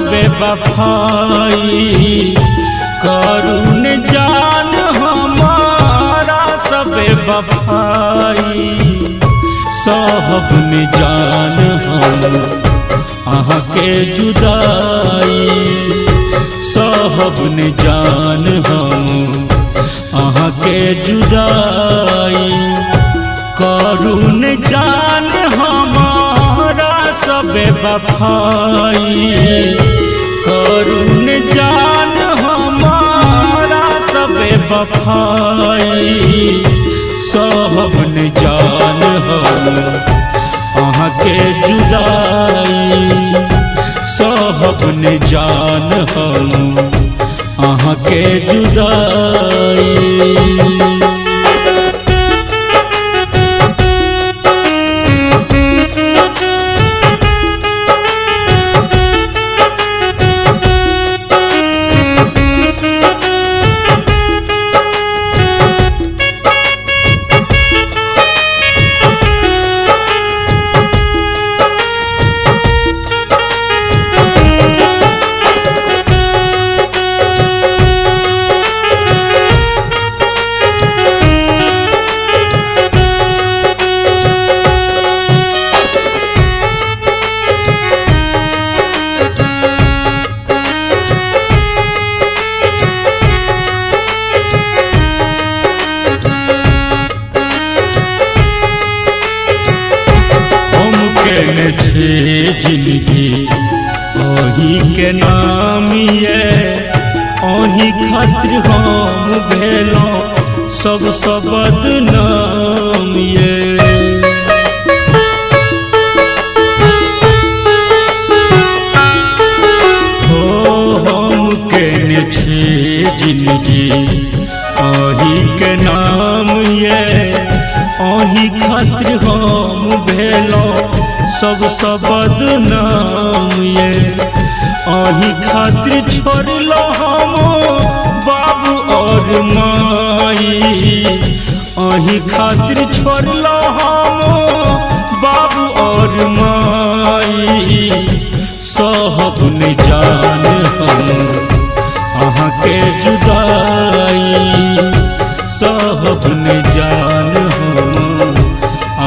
सबे वफाई, करुण जान हमारा सबे वफाई। सहब न जान हम अहाँ के जुदाई, सहब न जान हम अहाँ के जुदाई। करुण जान हमारा सबे वफाई, करुण जान हमारा सबे वफाई। सहब न जान हम अहाँ के जुदाई, सहब न जान हम अहाँ के जुदाई। छे जिंदगी ओही के नाम ये, ओही खातिर हम भेलों सब बदनाम ये। हो हम केने छे जिंदगी ओही के नाम ये, ओही खातिर हम भेलों सब बदनाम ये। अही खातिर छोड़लो हम बाबू और माई, अही खातिर छोड़लो हम बाबू और माई। सहब न जान हम अहाँ के जुदाई, सहब न जान हम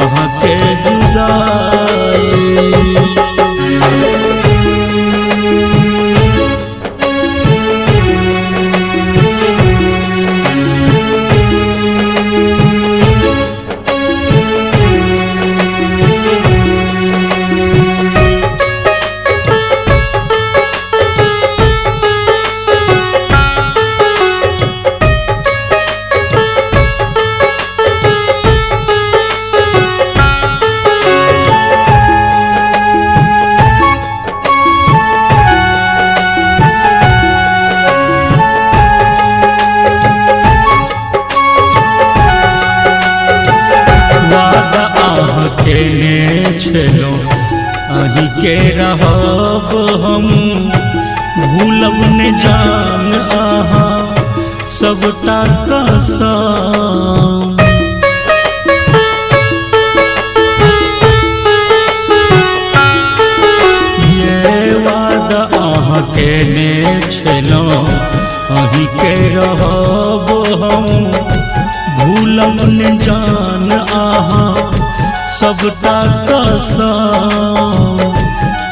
अहाँ के जुदाई। केने छलो अही के रहब हम, भूलब न जान अहाँ सबटा कसम। ये वादा अहाँ केने छलो अही के रहब हम, भूलब न जान अहाँ सबटा कसम।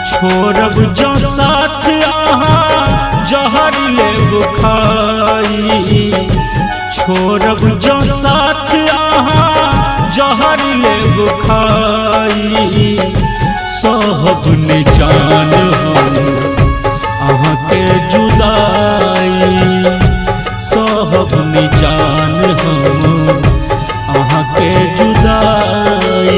छोड़ब जो साथ अहाँ जहर लेब खाई, छोड़ब जो साथ अहाँ जहर लेब खाई। सहब न जान हम अहाँ के जुदाई, सहब न जान हम अहाँ के जुदाई।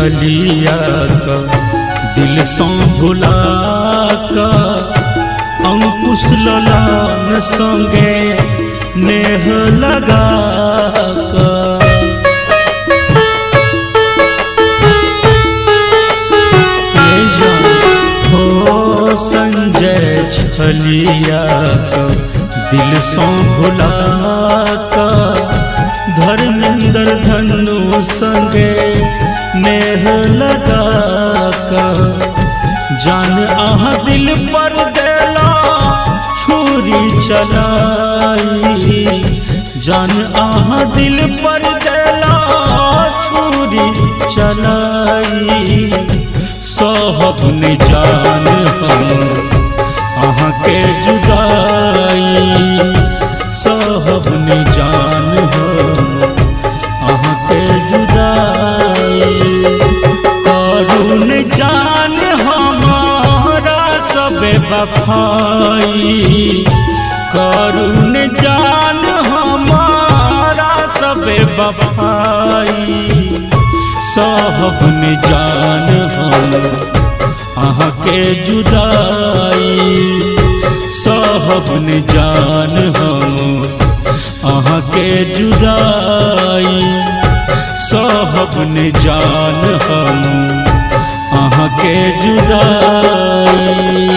छलिया क दिलसँ भुला कऽ अंकुश ललन संगे नेह लगा कऽ। ए जान, हो संजय छलिया क दिलसँ भुला कऽ धर्मेंद्र धनु संगे नेह लगा कऽ जान अहाँ दिल पर देला छुरी चलाई, जान अहाँ दिल पर देला छुरी चलाई। सहब ने जान हम अहाँके जुदाई, सहब ने जान हम अहाँके जुदाई। करुण जान हमारा सब बफाई, करुण जान हमारा सब बफाई। सहब ने जान हम अहाँके जुदाई, सहब ने जान हम अहाँके जुदाई, सहब ने जान हम अहाँके जुदाई।